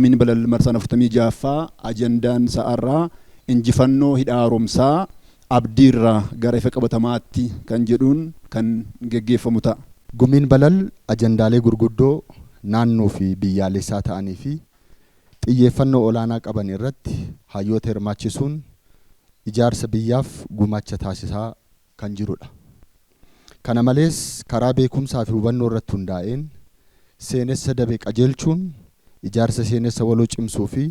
Gumiin Balal marsaan 46ffaa ajandaan sa'arraa injifannoo hidha haaromsaa abdiirraa gara ifa qabatamaatti kan jedhuun kan geggeeffamu ta'a. Gumiin Balal ajandaalee gurguddoo naannoo fi biyyaalessaa ta'anii fi xiyyeeffannoo olaanaa qaban irratti hayyoota hirmaachisuun ijaarsa biyyaaf gumaacha taasisaa kan jirudha. Kana malees, karaa beekumsaa fi hubannoo irratti hundaa'een seenessa dabe qajeelchuun ijaarsa seenessa waloo cimsuu fi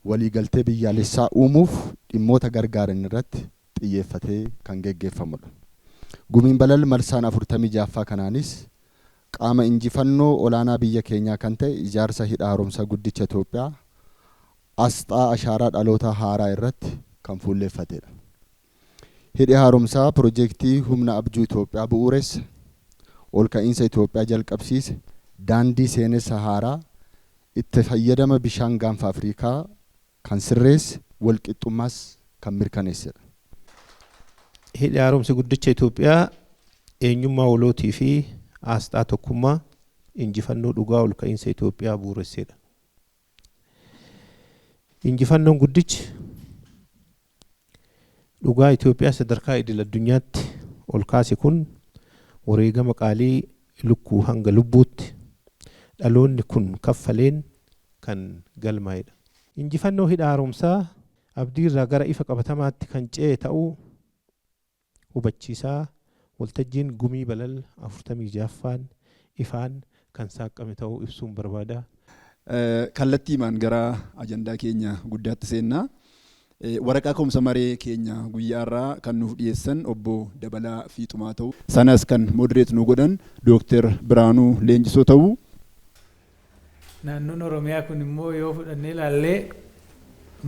waliigaltee biyyaalessaa uumuuf dhimmoota gargaaran irratti xiyyeeffatee kan geggeeffamudha. Gumiin Balal marsaan 46ffaa kanaanis qaama injifannoo olaanaa biyya keenyaa kan ta'e ijaarsa Hidha Haaromsaa Guddicha Itoophiyaa, asxaa ashaaraa dhalootaa haaraa irratti kan fuulleeffatedha. Hidhi Haaromsaa pirojektii humna abjuu Itoophiyaa bu'uuresse, olka'iinsa Itoophiyaa jalqabsiise, daandii seenessa haaraa itti fayyadama bishaan Gaanfa Afrikaa kan sirreesse, walqixxummaas kan mirkaneessedha. Hidhi Haaromsa Guddicha Itoophiyaa eenyummaa walootii fi aasxaa tokkummaa, injifannoo dhugaa olka'iinsa Itoophiyaa bu'uuressedha. Injifannoon guddichi dhugaa Itoophiyaa sadarkaa idil addunyaatti ol kaase kun wareegama qaalii lukkuu hanga lubbuutti dhaloonni kun kaffaleen kan galmaa'edha. Injifannoo Hidha Haaromsaa abdiirraa gara ifa qabatamaatti kan ce'e ta'uu hubachiisaa, waltajjiin Gumii Balal 46ffaan ifaan kan saaqqame ta'uu ibsuun barbaada. Kallattiimaan gara ajandaa keenya guddaatti seenna. Waraqaa ka'umsa maree keenya guyyaa har'aa kan nuuf dhiyeessan Obbo Dabalaa Fiixumaa ta'u. Sanas kan moderate nu godhan Dooktar Biraanuu Leenjisoo ta'u. Naannoon Oromiyaa kun immoo yoo fudhannee ilaallee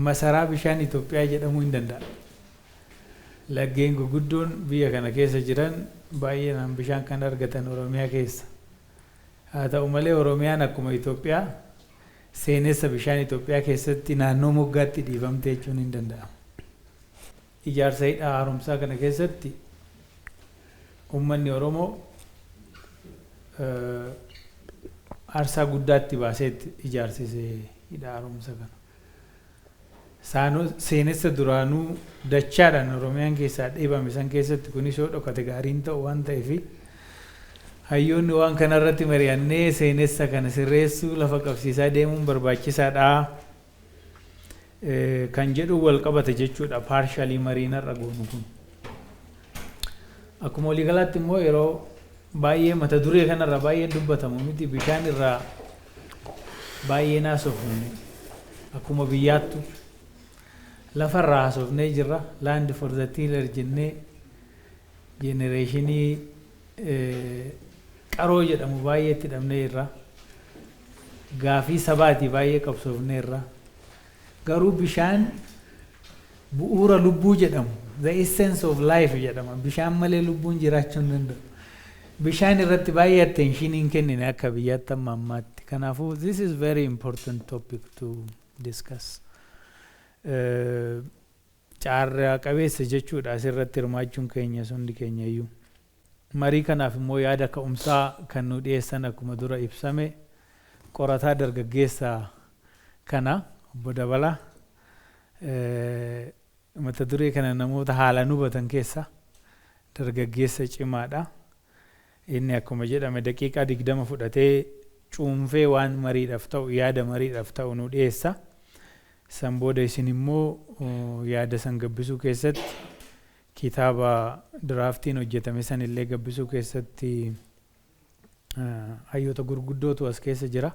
masaraa bishaan Itoophiyaa jedhamuu hin danda'a. Laggeen guguddoon biyya kana keessa jiran baay'inaan bishaan kan argatan Oromiyaa keessa. Haa ta'u malee, Oromiyaan akkuma Itoophiyaa seenessa bishaan Itoophiyaa keessatti naannoo moggaatti dhiifamte jechuun hin danda'amu. Ijaarsa Hidha Haaromsaa kana keessatti uummanni Oromoo aarsaa guddaatti baaseetti ijaarsise hidha haaromsa kana. Seenessa duraanuu dachaadhaan Oromiyaan keessaa dheebame san keessatti kunis yoo dhokate gaariin ta'u waan ta'eef, hayyoonni waan kanarratti mari'annee seenessa kana sirreessuu, lafa qabsiisaa deemuun barbaachisaadha kan jedhu wal qabate jechuudha partially mariin har'a goonu kun. Akkuma waliigalaatti immoo yeroo baay'ee mata duree kanarra baay'een dubbatamu miti, bishaan irraa baay'ee haasofne. Akkuma biyyaattu lafarraa haasofnee jirra, land for the tiller jennee generationii qaroo jedhamu baay'eetti dhabnee irra, gaafii sabaati baay'ee qabsoofnee irra. Garuu bishaan bu'uura lubbuu jedhamu, the essence of life jedhama, bishaan malee lubbuun jiraachuu hin danda'u. Bishaan irratti baay'ee attention hin kennine akka biyyaatti amma ammaatti. Kanaafuu this is very important topic to discuss. Carraa qabeessa jechuudha asirratti hirmaachuun keenya hundi keenya iyyuu. Marii kanaaf immoo yaada ka'umsaa kan nu dhiyeessan, akkuma dura ibsame, qorataa dargaggeessa kana Obbo Dabalaa, mata duree kana namoota haalaan hubatan keessa dargaggeessa cimaadha. Inni akkuma jedhame daqiiqaa 20 fudhatee cuunfee waan mariidhaaf ta'u, yaada mariidhaaf ta'u nu dhiyeessa. San booda isin immoo yaada san gabbisuu keessatti, kitaaba draftiin hojjetame san illee gabbisuu keessatti, hayyoota gurguddootu as keessa jira.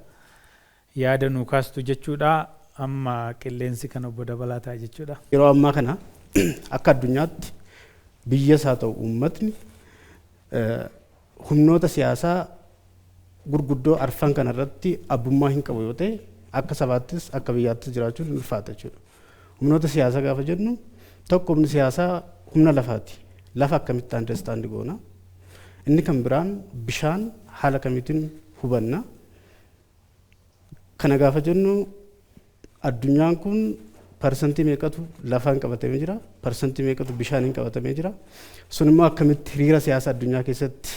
Yaada nu kaastu jechuudha. Amma qilleensi kan Obbo Dabalaa ta'a jechuudha. Yeroo ammaa kana akka addunyaatti biyyas haa ta'u uummatni humnoota siyaasaa gurguddoo arfan kana irratti abbummaa hin qabu yoo ta'e, akka sabaattis akka biyyaattis jiraachuun hin ulfaata jechuudha. Humnoota siyaasaa gaafa jennu, tokko humni siyaasaa humna lafaati. Lafa akkamitti understand goona? Inni kan biraan bishaan haala kamiitiin hubanna? Kana gaafa jennu, addunyaan kun parsantii meeqatu lafaan qabatamee jira, parsantii meeqatu bishaaniin qabatamee jira? Sun immoo akkamitti hiriira siyaasa addunyaa keessatti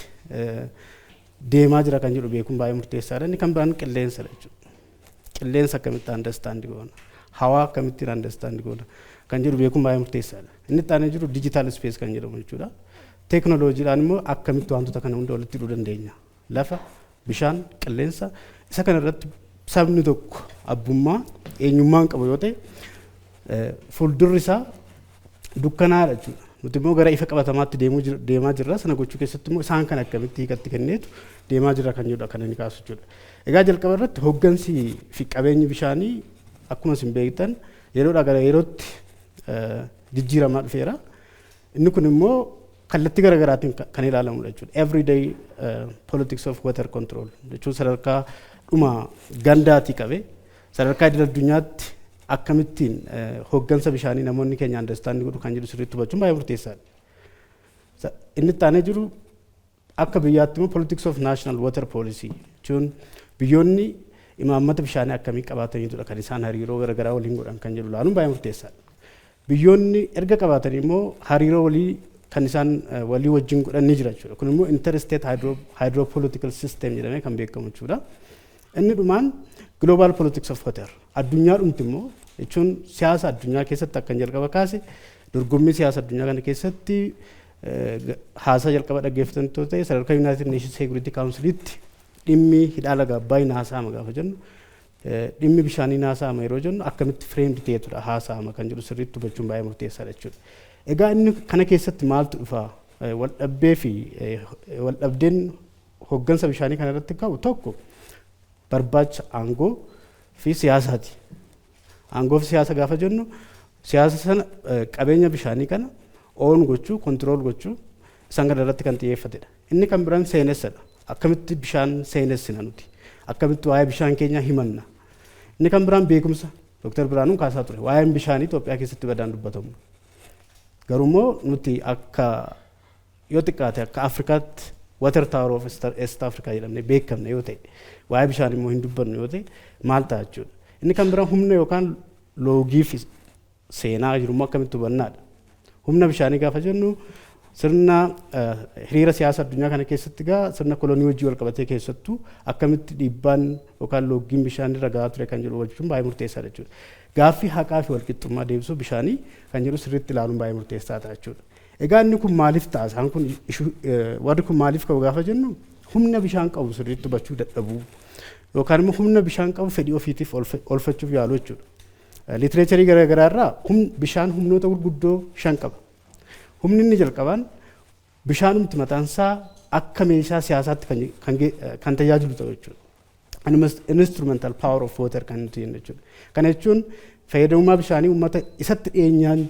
deemaa jira kan jedhu beekuun baay'ee murteessaadha. Inni kan biraan qilleensadha jechuudha. Qilleensa akkamitti understand goona? Hawaa akkamittiin understand goona? Kan jedhu beekuun baay'ee murteessaadha. Inni itti aanee jiru digital space kan jedhamu jechuudha. Teekinooloojiidhaan immoo akkamitti wantoota kana hunda walitti hidhuu dandeenya? Lafa, bishaan, qilleensa isa kana irratti sabni tokko abbummaa eenyummaan qabu yoo ta'e, fuuldurri isaa dukkanaadha jechuudha. Nuti immoo gara ifa qabatamaatti deemaa jirra. Sana gochuu keessatti immoo isaan kan akkamitti hiikatti kenneetu deemaa jirra kan jedhudha kan inni kaasu jechuudha. Egaa jalqaba irratti hooggansi fi qabeenyi bishaanii akkuma isin beektan yeroodhaa gara yerootti jijjiiramaa dhufeera. Inni kun immoo kallattii garaagaraatiin kan ilaalamudha jechuudha. Everyday politics of water control jechuun sadarkaa dhuma gandaatii qabee sadarkaa idil addunyaatti akkamittiin hooggansa bishaanii namoonni keenya understand godhu kan jedhu sirriitti hubachuun baay'ee murteessaadha. Inni itti aanee jiru akka biyyaatti immoo politics of national water policy jechuun biyyoonni imaammata bishaanii akkamii qabaatanidha kan isaan hariiroo garaagaraa waliin godhan kan jedhu ilaaluun baay'ee murteessaadha. Biyyoonni erga qabaatan immoo hariiroo walii kan isaan walii wajjin godhan ni jira jechuudha. Kun immoo interstate hydropolitical system jedhamee kan beekamu jechuudha. Inni dhumaan global politics of water, addunyaa dhumti immoo jechuun siyaasa addunyaa keessatti akkan jalqaba kaase, dorgommii siyaasa addunyaa kana keessatti haasaa jalqaba dhaggeeffattoota ta'e, sadarkaa United Nations Security Councilitti dhimmi hidhaa laga Abbaay haasa'ama gaafa jennu, dhimmi bishaanii haasa'ama yeroo jennu, akkamitti framed ta'etudha haasa'ama kan jedhu sirriitti hubachuun baay'ee murteessaadha jechuudha. Egaa inni kana keessatti maaltu dhufa? Waldhabdee fi waldhabdeen hooggansa bishaanii kana irratti ka'u tokko barbaacha aangoo fi siyaasaati. Aangoo fi siyaasa gaafa jennu, siyaasa sana qabeenya bishaanii kana own gochuu, control gochuu, isaan kana irratti kan xiyyeeffatedha. Inni kan biraan seenessadha. Akkamitti bishaan seenessina nuti? Akkamitti waa'ee bishaan keenyaa himanna? Inni kan biraan beekumsa. Dooktar Biraanuun kaasaa ture. Waa'een bishaanii Itoophiyaa keessatti badaan dubbatamu. Garuummoo nuti akka yoo xiqqaate akka Afrikaatti water tower of East Africa jedhamne beekamne yoo ta'e, waa'ee bishaan immoo hin dubbannu yoo ta'e, maal ta'a jechuudha. Inni kan biraan humna yookaan loogii fi seenaa jirummoo akkamitti hubannaadha. Humna bishaanii gaafa jennu, sirna hiriira siyaasa addunyaa kana keessatti gaa sirna kolonii wajjin wal qabatee keessattuu akkamitti dhiibbaan yookaan loogiin bishaan irra gahaa ture kan jedhu hubachuun baay'ee murteessaadha jechuudha. Gaaffii haqaa fi walqixxummaa deebisuu bishaanii kan jedhu sirriitti ilaaluun baay'ee murteessaa ta'a jechuudha. Egaa inni kun maaliif ta'a? Isaan kun warri kun maaliif qabu gaafa jennu, humna bishaan qabu sirriitti hubachuu dadhabuu yookaan immoo humna bishaan qabu fedhii ofiitiif oolfachuuf yaalu jechuudha. Literature garaagaraa irraa bishaan humnoota gurguddoo shan qaba. Humni inni jalqabaan bishaanumti mataansaa akka meeshaa siyaasaatti kan tajaajilu ta'u jechuudha. Instrumental power of water kan nuti jennu jechuudha. Kana jechuun fayyadamummaa bishaanii uummata isatti dhiyeenyaan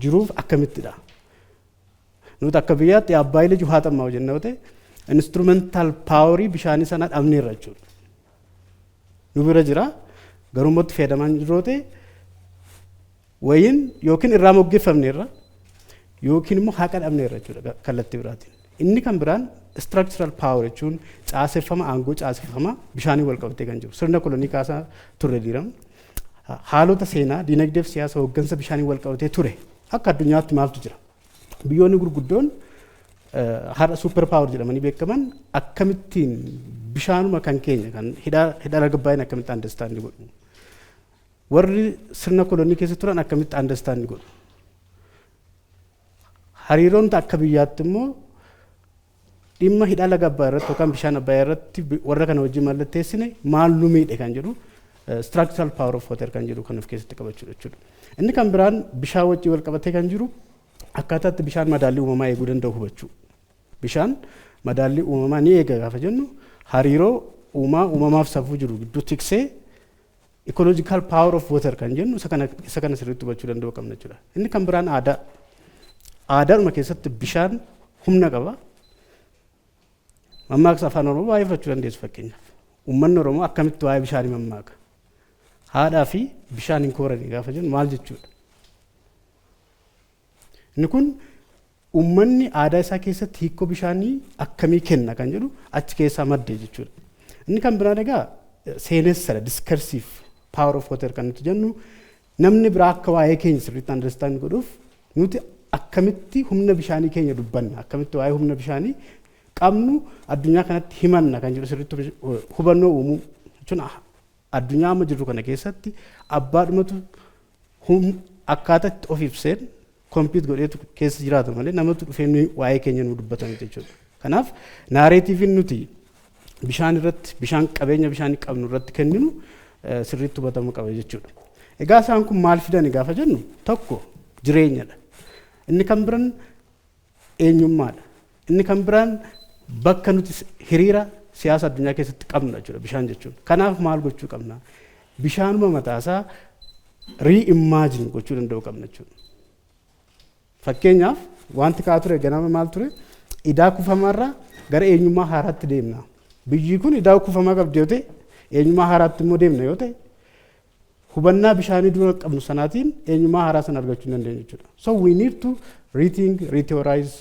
jiruuf akkamittidha? Nuti akka biyyaatti Abbaay ልጅ ውሃ ጠማው jenna yoo ta'e, instrumental powerii bishaanii sana dhabneerra jechuudha. Nu bira jira, garuu immoo itti fayyadamaa hin jiru ta'e, wayin yookiin irraa moggeeffamneerra yookiin immoo haqa dhabneerra jechuudha kallattii biraatiin. Inni kan biraan structural power jechuun caaseffama aangoo, caaseffama bishaanii wal qabatee kan jiru sirna kolonii kaasaa turre diiramu, haalota seenaa diinagdee fi siyaasa hooggansa bishaanii wal qabatee ture akka addunyaatti maaltu jira? Biyyoonni gurguddoon har'a super power jedhamanii beekaman akkamittiin bishaanuma kan keenya kan hidha laga Abbaayeen akkamitti understand godhu? Warri sirna kolonii keessa turan akkamitti understand godhu? Hariiroon akka biyyaatti immoo dhimma hidha laga Abbaay irratti yookaan bishaan Abbaay irratti warra kana wajjin mallatteessine maal nu miidhe kan jedhu, structural power of water kan jedhu kan of keessatti qabachuudha jechuudha. Inni kan biraan bishaan wajjin wal qabatee kan jiru akkaataa itti bishaan madaallii uumamaa eeguu danda'u hubachuu. Bishaan madaallii uumamaa ni eega gaafa jennu, hariiroo uumaa uumamaaf safuu jiru gidduu tiksee, ecological power of water kan jennu isa kana sirriitti hubachuu danda'uu qabna jechuudha. Inni kan biraan aadaa. Aadaadhuma keessatti bishaan humna qaba. Mammaaksa afaan Oromoo baay'ee fudhachuu dandeessu fakkeenyaaf. Uummanni Oromoo akkamitti waa'ee bishaanii mammaaka? Haadhaa fi bishaan hin kooranii gaafa jennu maal jechuudha? Inni kun uummanni aadaa isaa keessatti hiikoo bishaanii akkamii kenna kan jedhu achi keessaa madde jechuudha. Inni kan biraan egaa seenessadha, discursive power of water kan nuti jennu, namni biraa akka waa'ee keenya sirriitti understand godhuuf nuti akkamitti humna bishaanii keenya dubbanna, akkamitti waa'ee humna bishaanii qabnu addunyaa kanatti himanna kan jedhu sirriitti hubannoo uumuu jechuun Addunyaa amma jirru kana keessatti abbaadhumatu akkaataa itti of ibseen compete godheetu keessa jiraata malee namatu dhufee nuyi waa'ee keenya nu dubbatan jechuudha. Kanaaf narrativeiin nuti bishaan irratti, bishaan, qabeenya bishaan qabnu irratti kenninu sirriitti hubatamuu qaba jechuudha. Egaa isaan kun maal fidani gaafa jennu, tokko jireenyadha. Inni kan biraan eenyummaadha. Inni kan biraan bakka nuti hiriira siyaasa addunyaa keessatti qabnudha jechuudha bishaan jechuun. Kanaaf maal gochuu qabna? Bishaanuma mataasaa re-imagine gochuu danda'uu qabna jechuudha. Fakkeenyaaf, wanti ka'aa ture ganama maal ture? Idaa kufamarraa gara eenyummaa haaraatti deemna. Biyyi kun idaa kufamaa qabdi yoo ta'e, eenyummaa haaraatti immoo deemna yoo ta'e, hubannaa bishaanii dura qabnu sanaatiin eenyummaa haaraa sana argachuu hin dandeenyu jechuudha. So we need to rethink, retheorize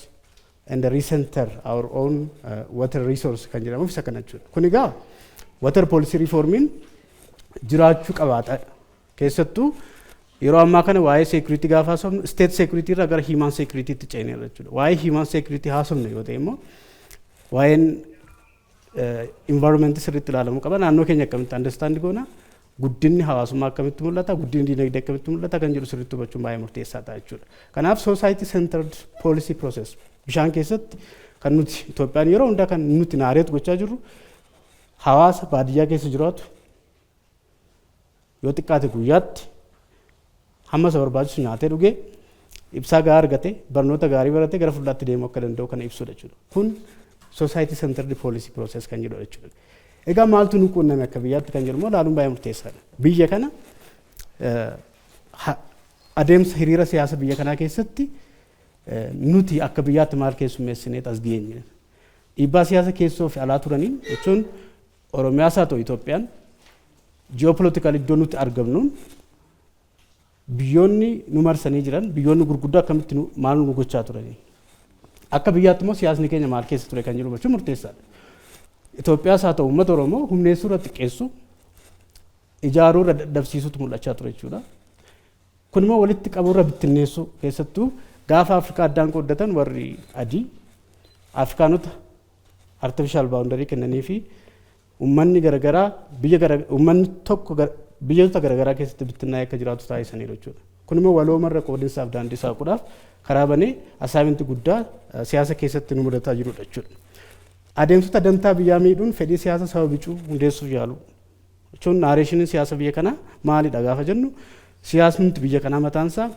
and recenter our own water resource kan jedhamuuf isa kana jechuudha. Kun egaa water policy reformiin jiraachuu qabaata. Keessattuu yeroo ammaa kana waa'ee security gaafa haasofnu, state security irraa gara human securitytti ceeneerra jechuudha. Waa'ee human security haasofnu yoo ta'e immoo waa'een environment sirriitti ilaalamuu qaba. Naannoo keenya akkamitti understand goona? Guddinni hawaasummaa akkamitti mul'ata? Guddinni dinagdee akkamitti mul'ata? Kan jedhu sirriitti hubachuun baay'ee murteessaa ta'a jechuudha. Kanaaf society centered policy process bishaan keessatti kan nuti Itoophiyaan yeroo hundaa kan nuti narrate gochaa jirru, hawaasa baadiyyaa keessa jiraatu yoo xiqqaate guyyaatti hamma isa barbaachisu nyaatee dhugee, ibsaa gahaa argate, barnoota gaarii baratee gara fuulduraatti deemuu akka danda'u kana ibsudha jechuudha. Kun society centered policy process kan jedhudha jechuudha. Egaa maaltu nu quunname akka biyyaatti kan jedhu immoo ilaaluun baay'ee murteessaadha. Biyya kana adeemsa hiriira siyaasa biyya kanaa keessatti nuti akka biyyaatti maal keessummeessineet as geenye? Dhiibbaa siyaasa keessoo fi alaa turaniin jechuun, Oromiyaas haa ta'u Itoophiyaan geopolitical iddoo nuti argamnuun, biyyoonni nu marsanii jiran, biyyoonni gurguddoo akkamitti maal nu gochaa turanii? Akka biyyaatti immoo siyaasni keenya maal keessa ture kan jedhu hubachuun murteessaadha. Itoophiyaas haa ta'u uummata Oromoo humneessuu irra xiqqeessu, ijaaruu irra dadhabsiisutu mul'achaa ture jechuudha. Kun immoo walitti qabuu irra bittinneessuu, keessattuu gaafa Afrikaa addaan qooddatan, warri adii Afrikaanota artificial boundary kennanii fi uummanni garaagaraa biyya gara uummanni tokko biyyoota garaagaraa keessatti bittinnaa'ee akka jiraatu taasisaniiru jechuudha. Kun immoo waloomarra qoodinsaaf daandii saaquudhaaf karaa banee assignmentii guddaa siyaasa keessatti nu mudataa jirudha jechuudha. Adeemsota dantaa biyyaa miidhuun fedhii siyaasa saba bicuu hundeessuuf yaalu. Jechuun narrationiin siyaasa biyya kanaa maalidha gaafa jennu, siyaasni biyya kanaa mataansaa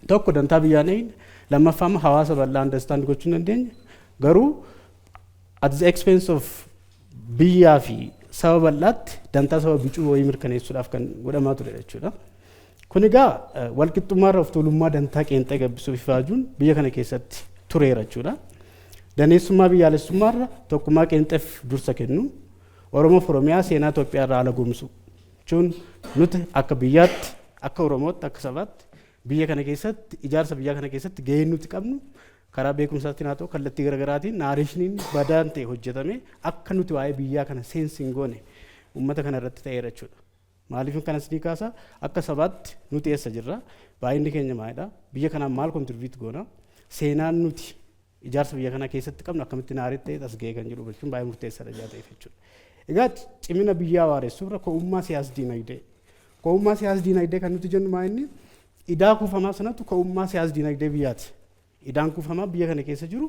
tokko dantaa biyyaa hin, lammaffaa immoo hawaasa bal'aa understand gochuu hin dandeenye, garuu at the expense of biyyaa fi saba bal'aatti dantaa saba bicuu wayii mirkaneessuudhaaf kan godhamaa ture jechuudha. Kun egaa walqixxummaarra of tuulummaa dantaa qeenxee gabbisuuf ifaajuun biyya kana keessatti tureera jechuudha. Daneessummaa biyyaalessummaarra tokkummaa qeenxeef dursa kennu, Oromoof Oromiyaa seenaa Itoophiyaa irraa ala goomsu jechuun, nuti akka biyyaatti, akka Oromootti, akka sabaatti biyya kana keessatti, ijaarsa biyya kana keessatti gaheen nuti qabnu karaa beekumsaatiin haa ta'u kallattii garaagaraatiin narrationiin badaan ta'e hojjetame akka nuti waa'ee biyyaa kana sense hin goone uummata kana irratti ta'eera jechuudha. Maaliif kanas ni kaasa? Akka sabaatti nuti eessa jirra? Baay'inni keenya maalidha? Biyya kanaan maal contribute goona? Seenaan nuti ijaarsa biyya kanaa keessatti qabnu akkamitti narrate ta'e as ga'ee kan jedhu hubachuun baay'ee murteessaadha ijaa ta'eef jechuudha. Egaa cimina biyyaa waaressuuf ka'ummaa siyaas diinagdee. Ka'ummaa siyaas diinagdee kan nuti jennu maa inni? Idaa kuufamaa sanatu ka'ummaa siyaas diinagdee biyyaati. Idaan kuufamaa biyya kana keessa jiru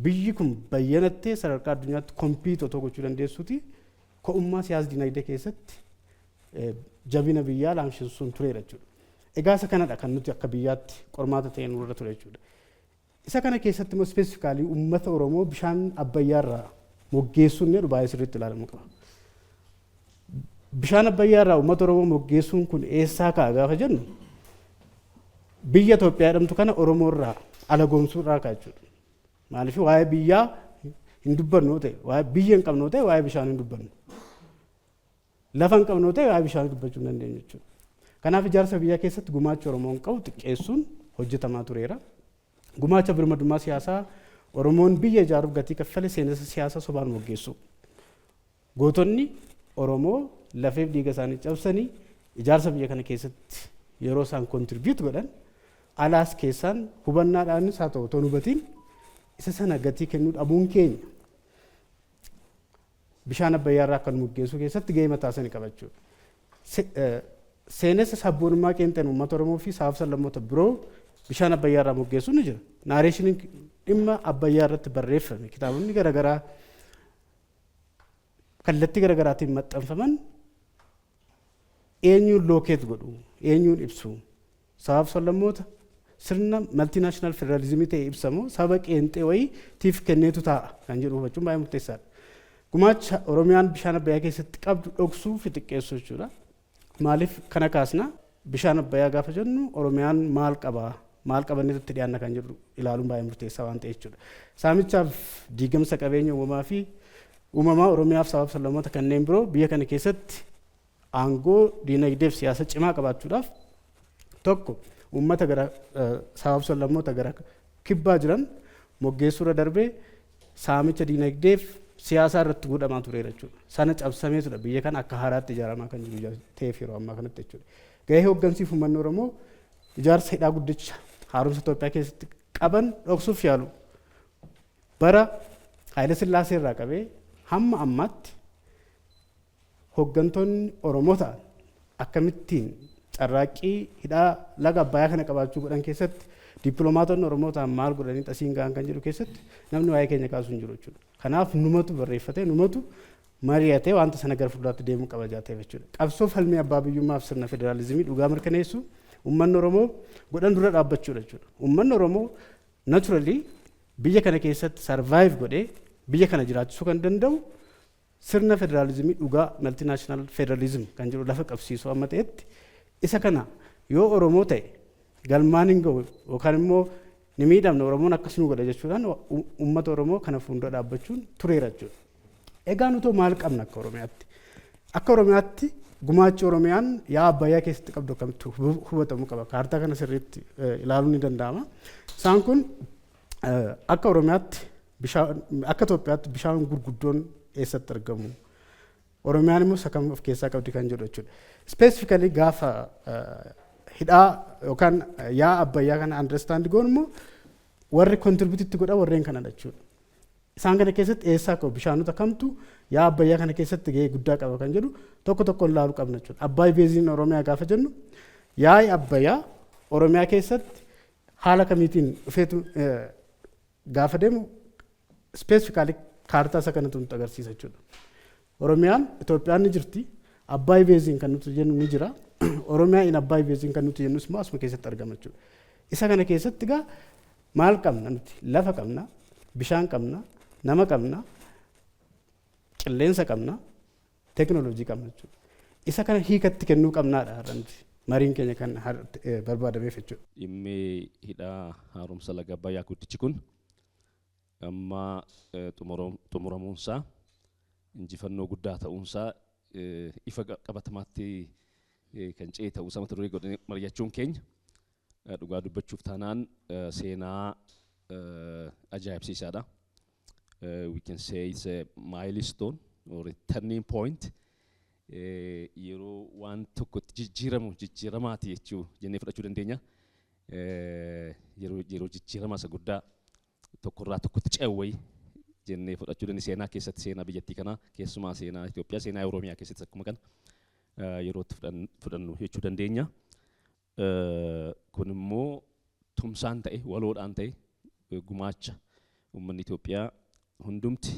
biyyi kun bayyanattee sadarkaa addunyaatti compete otoo gochuu dandeessuuti ka'ummaa siyaas diinagdee keessatti jabina biyyaa laamsisuun tureera jechuudha. Egaa isa kanadha kan nuti akka biyyaatti qormaata ta'e nurra ture jechuudha. Isa kana keessatti immoo specifically uummata Oromoo bishaan Abbayyaarraa moggeessuun jedhu baay'ee sirriitti ilaalamuu qaba. Bishaan Abbayyaarraa uummata Oromoo moggeessuun kun eessaa ka'a gaafa jennu, biyya Itoophiyaa jedhamtu kana Oromoo irraa ala goomsuu irraa ka'a jechuudha. Maaliif? Waa'ee biyyaa hin dubbannu ta'e, waa'ee biyya hin qabnu ta'e, waa'ee bishaan hin dubbannu. Lafa hin qabnu ta'e, waa'ee bishaan dubbachuu hin dandeenyu jechuudha. Kanaaf ijaarsa biyyaa keessatti gumaacha Oromoon qabu xiqqeessuun hojjetamaa tureera. Gumaacha birmadummaa siyaasaa Oromoon biyya ijaaruuf gatii kaffale seenessa siyaasaa sobaan moggeessu. Gootonni Oromoo lafeef dhiiga isaanii cabsanii ijaarsa biyya kana keessatti yeroo isaan contribute godhan, alaas keessaan hubannaadhaanis haa ta'u otoo hin hubatiin isa sana gatii kennuu dhabuun keenya bishaan Abbayyaa irraa akka nu moggeessuu keessatti gahee mataa isaanii qabachuudha. Seenessa sabboonummaa qeenxeen uummata Oromoo fi sabaaf sablammoota biroo bishaan Abbayyaa irraa moggeessuun ni jira. Narrationiin dhimma Abbayyaa irratti barreeffame, kitaabonni garaagaraa kallattii garaagaraatiin maxxanfaman eenyuun locate godhu, eenyuun ibsu? Sabaaf sablammoota sirna multinational federalismii ta'e ibsamu saba qeenxee wayii tiif kenneetu taa'a kan jedhu hubachuun baay'ee murteessaadha. Gumaacha Oromiyaan bishaan Abbayyaa keessatti qabdu dhoksuu fi xiqqeessuu jechuudha. Maaliif kana kaasna? Bishaan Abbayyaa gaafa jennu Oromiyaan maal qabaa, maal qabannee itti dhiyaanna kan jedhu ilaaluun baay'ee murteessaa waan ta'e jechuudha. Saamichaaf diigamsa qabeenya uumamaa fi uumamaa Oromiyaaf sabaaf sablammoota kanneen biroo biyya kana keessatti aangoo diinagdee fi siyaasa cimaa qabaachuudhaaf, tokko, uummata gara sabaaf sablammoota gara kibbaa jiran moggeessuurra darbee saamicha diinagdeef siyaasaa irratti godhamaa tureera jechuudha. Sana cabsameetudha biyya kana akka haaraatti ijaaramaa kan jiru ta'eef yeroo ammaa kanatti jechuudha. Gahee hooggansiif uummanni Oromoo ijaarsa hidhaa guddicha haaromsa Itoophiyaa keessatti qaban dhoksuuf yaalu. Bara Haayile Sillaasee irraa qabee hamma ammaatti hooggantoonni Oromoo ta'an akkamittiin carraaqqii hidhaa laga Abbayyaa kana qabaachuu godhan keessatti, dippiloomaatonni Oromoo ta'an maal godhanii xasiin gahan kan jedhu keessatti namni waa'ee keenya kaasuu hin jiru jechuudha. Kanaaf numatu barreeffatee, numatu mari'atee wanta sana gara fuulduraatti deemuu qaba jaateef jechuudha. Qabsoo falmii abbaa biyyummaaf sirna federaalizimii dhugaa mirkaneessu uummanni Oromoo godhan dura dhaabbachuudha jechuudha. Uummanni Oromoo naturally biyya kana keessatti survive godhee biyya kana jiraachisuu kan danda'u sirna federaalizimii dhugaa, multinational federalism kan jedhu lafa qabsiisuu amma ta'etti, isa kana yoo Oromoo ta'e galmaan hin ga'u yookaan immoo ni miidhamna, Oromoon akkas nu godha jechuudhaan uummata Oromoo kana fuuldura dhaabbachuun tureera jechuudha. Egaa nutoo maal qabna akka Oromiyaatti? Akka Oromiyaatti gumaachi Oromiyaan yaa Abbayyaa keessatti qabdu akkamitti hubatamuu qaba? Kaartaa kana sirriitti ilaaluun ni danda'ama. Isaan kun akka Oromiyaatti bishaan, akka Itoophiyaatti bishaan gurguddoon eessatti argamu? Oromiyaan immoo isa kam of keessaa qabdi kan jedhu jechuudha. Specifically gaafa hidhaa yookaan yaa Abbayyaa kana understand goon immoo warri contribute godha warreen kanadha jechuudha. Isaan kana keessatti eessaa qabu, bishaanota kamtu yaa Abbayyaa kana keessatti gahee guddaa qaba kan jedhu tokko tokkoon ilaaluu qabna jechuudha. Abbaay basin Oromiyaa gaafa jennu, yaa'i Abbayyaa Oromiyaa keessatti haala kamiitiin dhufeetu gaafa deemu specifically kaartaa isa kanatu nutti agarsiisa jechuudha. Oromiyaan, Itoophiyaan ni jirti. Abbaay basin kan nuti jennu ni jira. Oromiyaa in Abbaay basin kan nuti jennus immoo asuma keessatti argama jechuudha. Isa kana keessatti egaa maal qabna nuti? Lafa qabna, bishaan qabna, nama qabna, qilleensa qabna, teekinooloojii qabna jechuudha. Isa kana hiikatti kennuu qabnaadha har'a nuti mariin keenya kan barbaadameef jechuudha. Dhimmi hidhaa haaromsa laga Abbayyaa guddichi kun amma xumuramuunsaa injifannoo guddaa ta'uunsaa ifa qabatamaatti kan ce'e ta'uusaa mata duree godhanii mari'achuun keenya dhugaa dubbachuuf taanaan seenaa ajaa'ibsiisaadha. We can say it's a milestone or a turning point. Yeroo waan tokkotti jijjiiramu jijjiiramaati jechuu jennee fudhachuu dandeenya. Yeroo jijjiiramaa isa guddaa tokkorraa tokkotti ce'u wayii jennee fudhachuu dandeenya seenaa keessatti, seenaa biyyattii kanaa, keessumaa seenaa Itoophiyaa, seenaa Oromiyaa keessatti akkuma kana yeroo itti fudhannu jechuu dandeenya. Kun immoo tumsaan ta'e, waloodhaan ta'e, gumaacha uummanni Itoophiyaa hundumti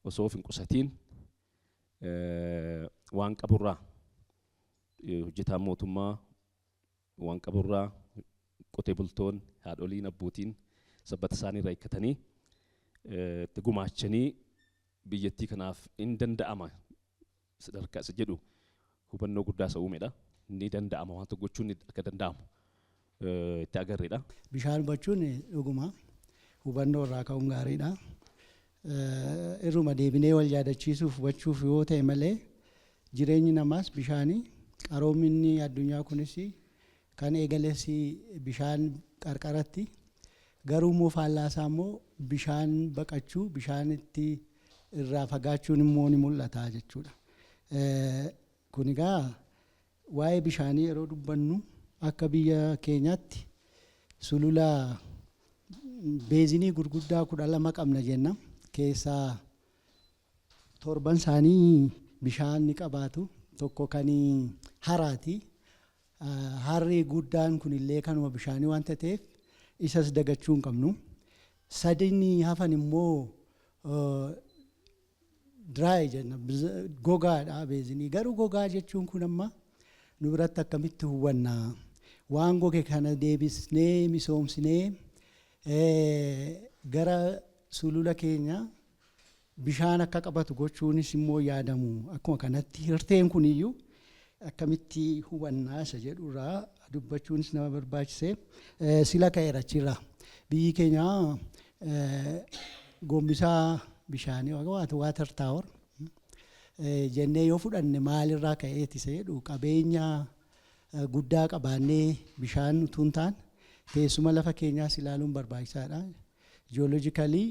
osoo of hin qusatiin waan qaburraa, hojjetaan mootummaa waan qaburraa, qotee bultoonni, haadholiin, abbootiin sabbata isaanii irraa hiikkatanii itti gumaachanii biyyattii kanaaf hin danda'ama sadarkaa isa jedhu hubannoo guddaa isa uumedha. Ni danda'ama, waan tokko gochuun akka danda'amu itti agarreedha. Bishaan hubachuun dhuguma hubannoo irraa ka'uun gaariidha. Irruma deebinee wal yaadachiisuuf hubachuuf yoo ta'e malee, jireenyi namaas bishaanii, qaroominni addunyaa kunis kan eegales bishaan qarqaratti. Garuu immoo faallaasaa immoo bishaan baqachuu, bishaanitti irraa fagaachuun immoo ni mul'ata jechuudha. Kun egaa waa'ee bishaanii yeroo dubbannu, akka biyya keenyaatti sulula basinii gurguddaa 12 qabna jenna. Keessaa torban isaanii bishaan ni qabaatu. Tokko kan haraati. Harri guddaan kunillee kanuma bishaanii waanta ta'eef isas dagachuu hin qabnu. Sadini hafan immoo dry jenna, gogaadha basin. Garuu gogaa jechuun kun amma nu biratti akkamitti hubanna? Waan goge kana deebisnee misoomsinee gara sulula keenya bishaan akka qabatu gochuunis immoo yaadamu. Akkuma kanatti hirteen kuniyyuu akkamitti hubannaa isa jedhurraa dubbachuunis nama barbaachise. Sila ka'eera achirraa. Biyyi keenya gombisaa bishaanii, water tower jennee yoo fudhanne, maalirraa ka'eeti isa jedhu, qabeenya guddaa qabaannee bishaan utuu hin taane teessuma lafa keenyaas ilaaluun barbaachisaadha. Geologically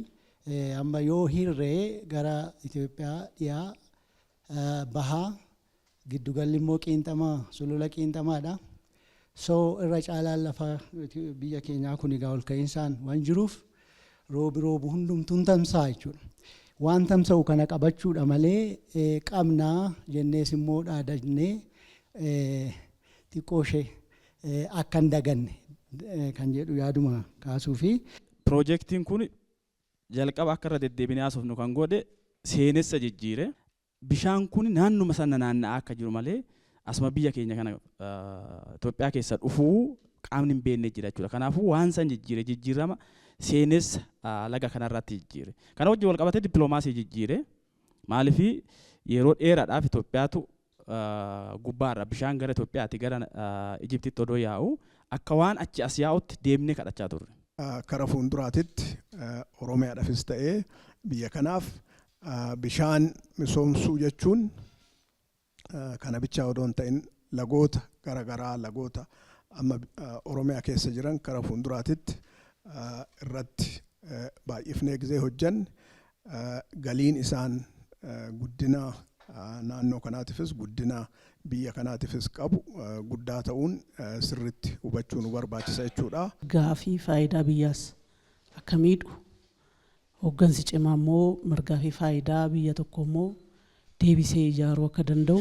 amma yoo hirree gara Itoophiyaa dhiyaa, bahaa, giddugalli immoo qiinxamaa, sulula qiinxamaadha. So irra caalaan lafa biyya keenyaa kun egaa ol ka'insaan waan jiruuf roobi roobu hundumtuun tamsa'a jechuudha. Waan tamsa'u kana qabachuudha malee qabnaa jennees immoo dhaadannee xiqqoo ishee akka hin daganne kan jedhu yaaduma kaasuu fi. Piroojeektiin kun jalqaba akka irra deddeebinee haasofnu kan godhe seenessa jijjiire. Bishaan kun naannuma sana naanna'aa akka jiru malee asuma biyya keenya kana Itoophiyaa keessa dhufuu qaamni hin beekne jira jechuudha. Kanaafuu waan san jijjiire, jijjiirama seenessa laga kanarratti jijjiire. Kana wajjin wal qabatee dippiloomaasii jijjiire. Maaliif yeroo dheeraadhaaf Itoophiyaatu gubbaarra bishaan gara Itoophiyaati gara Ijiptitti odoo yaa'u akka waan achi as yaa'utti deemnee kadhachaa turre. Kara fuulduraatitti Oromiyaadhaafis ta'ee biyya kanaaf bishaan misoomsuu jechuun kana bichaa odoo hin ta'in lagoota garaagaraa, lagoota amma Oromiyaa keessa jiran kara fuulduraatitti irratti baay'ifnee gizee hojjanne galiin isaan guddina naannoo kanaatiifis guddina biyya kanaatiifis qabu guddaa ta'uun sirritti hubachuu nu barbaachisa jechuudha. Gaafii faayidaa biyyaas akka miidhu, hooggansi cimaa immoo mirgaa fi faayidaa biyya tokko immoo deebisee ijaaruu akka danda'u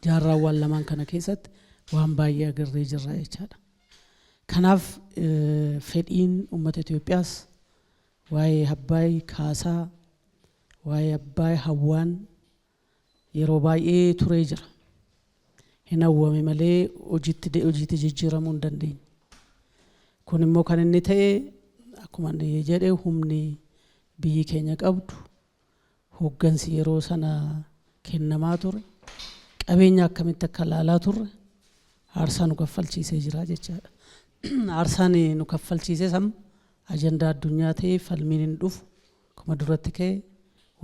jaarraawwan lamaan kana keessatti waan baay'ee agarree jirra jechaadha. Kanaaf fedhiin uummata Itoophiyaas waa'ee Abbaay kaasaa, waa'ee Abbaay hawwaan yeroo baay'ee turee jira. Hin hawwame malee hojiitti jijjiiramuu hin dandeenye. Kun immoo kan inni ta'e akkuma inni jedhe humni biyyi keenya qabdu, hooggansi yeroo sana kennamaa ture, qabeenya akkamitti akka ilaalaa turre aarsaa nu kaffalchiisee jira jechaadha. Aarsaan nu kaffalchiise sam ajandaa addunyaa ta'ee falmiin hin dhufu. Akkuma duratti ka'e,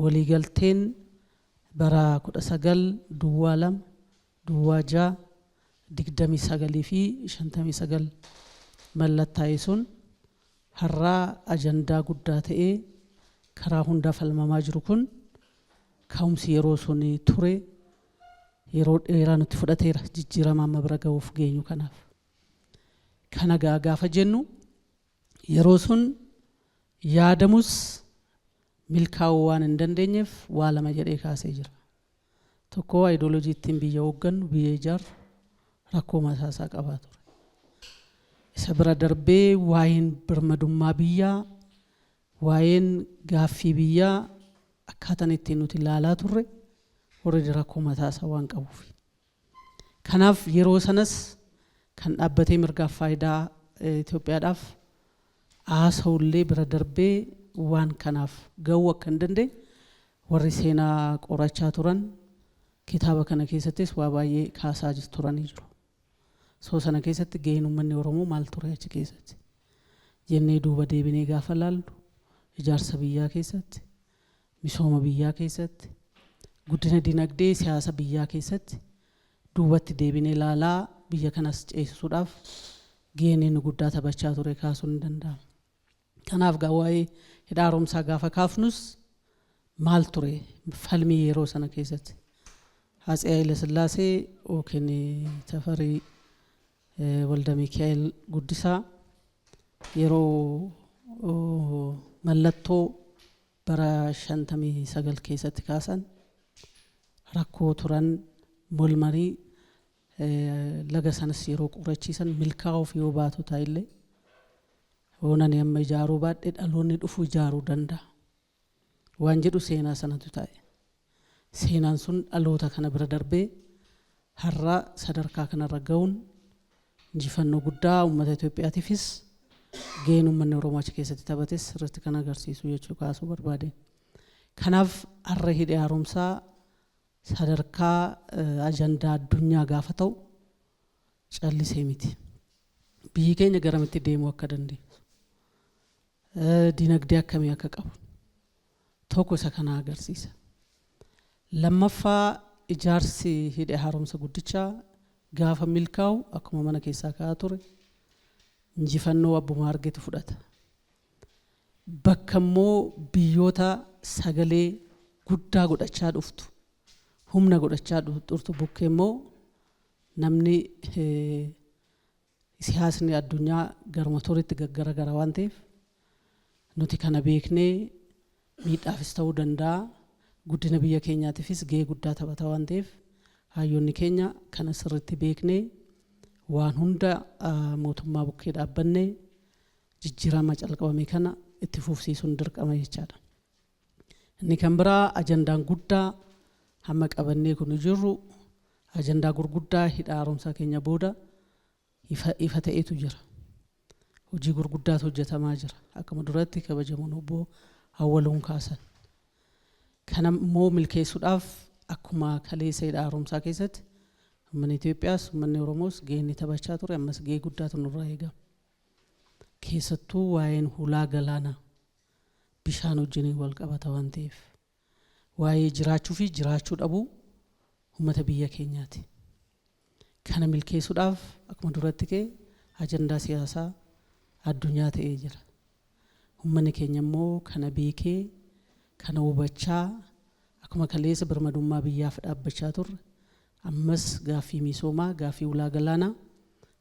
waliigalteen bara 1902 06 29 fi 59 mallattaa'e sun har'aa ajandaa guddaa ta'ee karaa hundaa falmamaa jiru kun ka'umsi yeroo sun ture yeroo dheeraa nutti fudhateera jijjiirama amma bira ga'uuf geenyu kanaaf. Kana gaafa jennu yeroo sun yaadamus milkaa'uu waan hin dandeenyeef waa lama jedhee kaasee jira. Tokko ayidooloojii ittiin biyya hooggannu, biyya ijaarru rakkoo mataasaa qabaa ture. Isa bira darbee waa'een birmadummaa biyyaa, waa'een gaaffii biyyaa akkaataan ittiin nuti ilaalaa turre warri rakkoo mataasaa waan qabuuf. Kanaaf yeroo sanas kan dhaabbatee mirgaaf faayidaa Itoophiyaadhaaf haasa'ullee bira darbee waan kanaaf ga'uu akka hin dandeenye warri seenaa qorachaa turan kitaaba kana keessattis waa baay'ee kaasaa turanii jiru. So sana keessatti gaheen uummanni Oromoo maal ture achi keessatti jennee duuba deebinee gaafa laallu, ijaarsa biyyaa keessatti, misooma biyyaa keessatti, guddina dinagdee siyaasa biyyaa keessatti duubatti deebinee laalaa biyya kanas ceesisuudhaaf gaheen inni guddaa taphachaa ture kaasuun ni danda'ama. Kanaaf gaa waa'ee hidha haaromsaa gaafa kaafnus maal ture falmii yeroo sana keessatti? Atsee Haayile Sillaasee yookiin Tafarii Walda Mikaa'el Guddisaa yeroo mallattoo bara 59 keessatti kaasan rakkoo turan. Mormanii laga sanas yeroo qorachiisan milkaa'uuf yoo baatu ta'ellee hoonan amma ijaaruu baadhee dhaloonni dhufu ijaaruu danda'a. Waan jedhu seenaa sanatu ta'e. Seenaan sun dhaloota kana bira darbee har'a sadarkaa kanarra ga'uun injifannoo guddaa uummata Itoophiyaatiifis gaheen uummanni Oromoo achi keessatti taphates sirriitti kan agarsiisu jechuu kaasuu barbaade. Kanaaf har'a hidhi haaromsaa sadarkaa ajandaa addunyaa gaafa ta'u callisee miti. Biyyi keenya garamitti deemuu akka dandeessu, dinagdee akkamii akka qabu tokko isa kana agarsiisa. Lammaffaa, ijaarsi hidha haaromsa guddichaa gaafa milkaa'u akkuma mana keessaa ka'aa ture injifannoo abbuma argetu fudhata. Bakka immoo biyyoota sagalee guddaa godhachaa dhuftu, humna godhachaa dhuftu bukkee immoo namni siyaasni addunyaa garuma tooritti gaggaragara waan ta'eef nuti kana beeknee miidhaafis ta'uu danda'a, guddina biyya keenyaatiifis gahee guddaa taphata waan ta'eef hayyoonni keenya kana sirriitti beeknee waan hunda mootummaa bukkee dhaabbannee jijjiirama calqabame kana itti fufsiisuun dirqama jechaadha. Inni kan biraa ajandaan guddaa hamma qabannee kun jirru ajandaa gurguddaa hidha haaromsaa keenya booda ifa ta'etu jira. Hojii gurguddaatu hojjetamaa jira. Akkuma duratti kabajamoon obbo Awwaluun kaasan. Kana immoo milkeessuudhaaf akkuma kaleessa hidha haaromsaa keessatti uummanni Itoophiyaas uummanni Oromoos gahee inni taphachaa ture ammas gahee guddaatu nurraa eegama. Keessattuu waa'een hulaa galaanaa bishaan wajjiniin wal qabata waan ta'eef waa'ee jiraachuu fi jiraachuu dhabuu uummata biyya keenyaati. Kana milkeessuudhaaf akkuma duratti ka'e ajandaa siyaasaa addunyaa ta'ee jira. Uummanni keenya immoo kana beekee kana hubachaa akkuma kaleessa birmadummaa biyyaaf dhaabbachaa turre ammas gaaffii misoomaa, gaaffii ulaa galaanaa,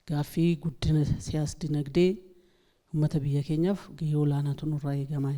gaaffii guddina siyaas dinagdee uummata biyya keenyaaf gahee olaanaatu nurraa eegama.